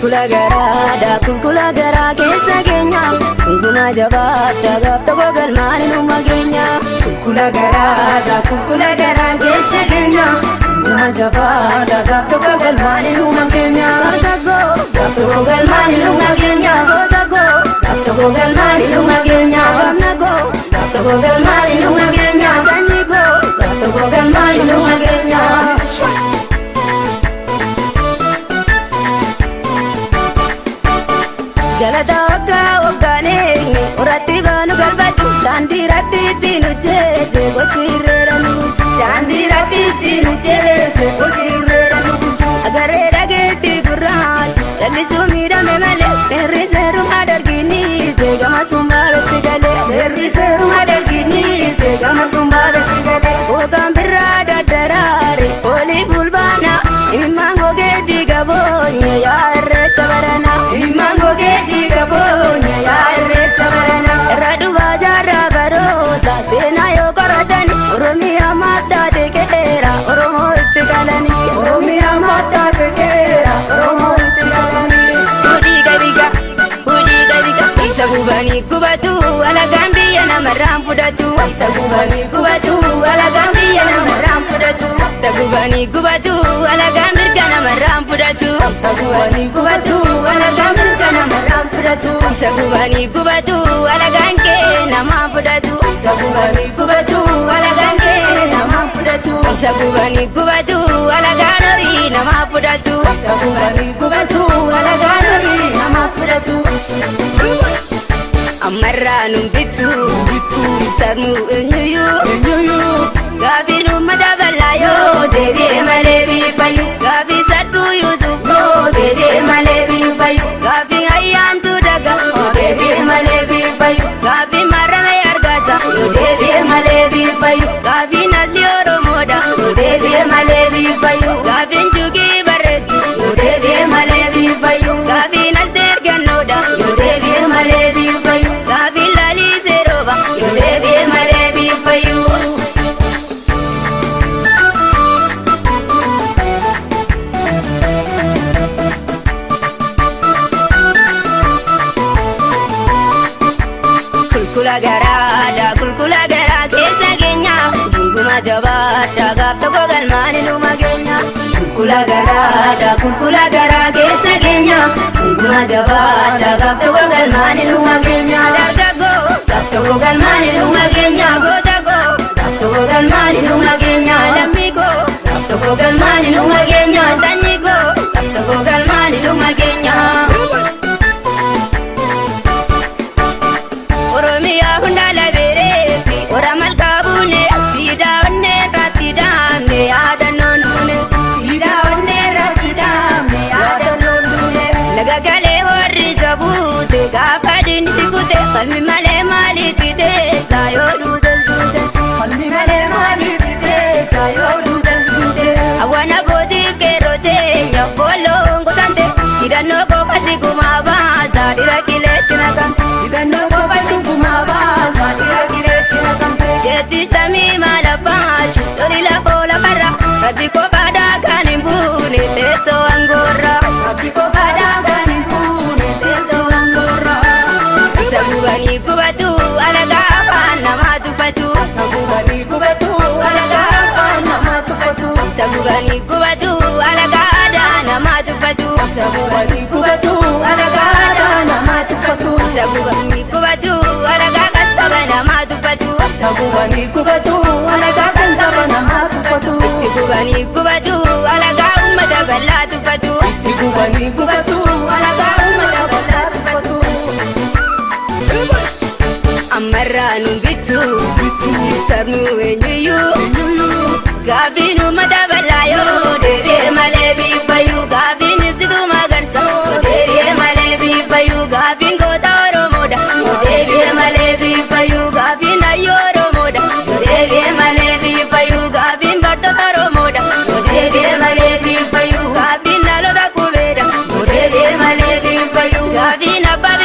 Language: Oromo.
Kulkula garaadha, kulkula garaa keessa keenya. Gunguma jabaadha, gaaf tokko galmaan numa keenya. Kulkula garaadha, kulkula garaa keessa keenya. Gunguma jabaadha, gaaf tokko galmaan numa keenya. Goota koo, Gaaf tokko galmaan numa keenya. goota koo, Gaaf tokko galmaan numa keenya. gamna koo, Gaaf tokko galmaan numa keenya. sanyii koo. Gaaf tokko galmaan numa keenya. Galata waggaa waggaan eenyu horatti baanu galfachu daandii rabbiitti nu jeese gochi irreeranu Daandii rabbiitti nu jeese hojii irreera nu bulchu. Agarree dhageetti gurraacha callisuu miidhame malee seerri seeruma darginiise gama sumbaarotti galee. Seerri seeruma darginiise gama sumbaarotti galee. Hookaan birraa daddaraare olii fulbaana imimmaan gogee diiga boonye yaa irreecha barana. Ilmaan gogee dhiiga boonye yaa irreecha barana. Irra dhufaa jaarraa baroota seenaa yoo qoratan Oromiyaa maaf taate qeera Oromoo itti qalanii. Oromiyaa maaf taate qeera Oromoo itti galanii. Hudhii gabiga hudhii gabiga isa gubanii gubatu alagaan biyya namarraan fudhatu. Isa gubanii gubatu alagaan biyya namarraan fudhatu. Isa gubanii gubatu alagaan mirga namarraan fudhatu. Isa gubanii gubatu alagaan mirga namarraan fudhatu. Isa gubanii gubatu alagaan kee namaa fudhatu. Isa gubanii gubatu alagaan kee namaan fudhatu. Isa gubanii gubatu alagaan horii namaa fudhatu. Isa gubanii gubatu alagaan horii namaa fudhatu. Ammarraa nun bitu sisarmuu eenyuyyuu. Eenyuyyuu. Gaafiin uummata bal'aa yoo deebi'e malee biifayu. Gaafii sadduu Yuusuf yoo deebi'e malee biifayu. Gaafiin ayyaantuu daga yoo deebi'e malee biifayu. Gaafiin marame argasa yoo deebi'e malee biifayu. Gaafiin asli Oromoodha yoo deebi'e malee biifayu. Gaafiin jugii barreedu yoo deebi'e malee biifayu. Gaafiin asteer gannoodha yoo deebi'e malee biifayu. Gaafiin lalisee rooba yoo deebi'e malee biifayu. Kulkula garaadha, kulkula garaa keessa keenya. Gunguma jabaadha, gaaf tokko galmaan numa keenya. Kulkula garaadha, kulkula garaa keessa keenya. Gunguma jabaadha, gaaf tokko galmaan numa keenya. Dargaggoo, Gaaf tokko galmaan numa keenya. goota koo, Gaaf tokko galmaan numa keenya. lammii koo, Gaaf tokko galmaan numa keenya. sanyii koo. Gaaf tokko galmaan numa keenya. Oromiyaa hunda labeereefi ora malkaa buune siidaa onnee irratti daamne yaadannoon duune. Siidaa onnee irratti daamne yaadannoon duune. Laga galee warri isa buute gaafa diinni si kute qalmi malee maalitti teessa yoo duutes duute. Falmi malee maaliif teessa yoo duutes duute. Awwaana bootiif qeerroo teenya boolloon qotamte hidhannoo qofatti gumaa baasa dhira qileetti naqamte. Hidhannoo qofatti gumaa baasa dhiira qileetti naqamte. Jeetti samii maal abbaachu loli lafoo lafarra rabbi qofaadhaa kan hin buune teessoo aangoorra. Rabbi qofaadhaa kan hin fuune teessoo aangoorra. Isa gubanii gubatu alagaa afaan namaa tuffatu. Isa gubanii gubatu alagaa afaan namaa tuffatu. Isa gubanii gubatu alagaa aadaa namaa tuffatu. Isa gubanii gubatu alagaa aadaa namaa tuffatu. Isa gubanii gubatu alagaa qassaba namaa tuffatu. Isa gubanii gubatu alagaa kan saba namaa tuffatu. Itti gubanii gubatu alagaa uummata bal'aa tuffatu. Itti gubanii gubatu alagaa uummata bal'aa tuffatu. Ammarraa nun bitu sisarmuu eenyuyyuu. Gaafiin uummata bal'aa yoo deebi'e malee biifayu. Gaafiin ibsituu magarsa yoo deebi'e malee biifayu. Gaafiin goota Oromoodha yoo deebi'e malee biifayu. Gaafiin hayyuu Oromoodha yoo deebi'e malee biifayu. Gaafiin bartoota Oromoodha yoo deebi'e malee biifayu. Gaafiin dhaloota qubeedha yoo deebi'e malee biifayu. Gaafiin abbaa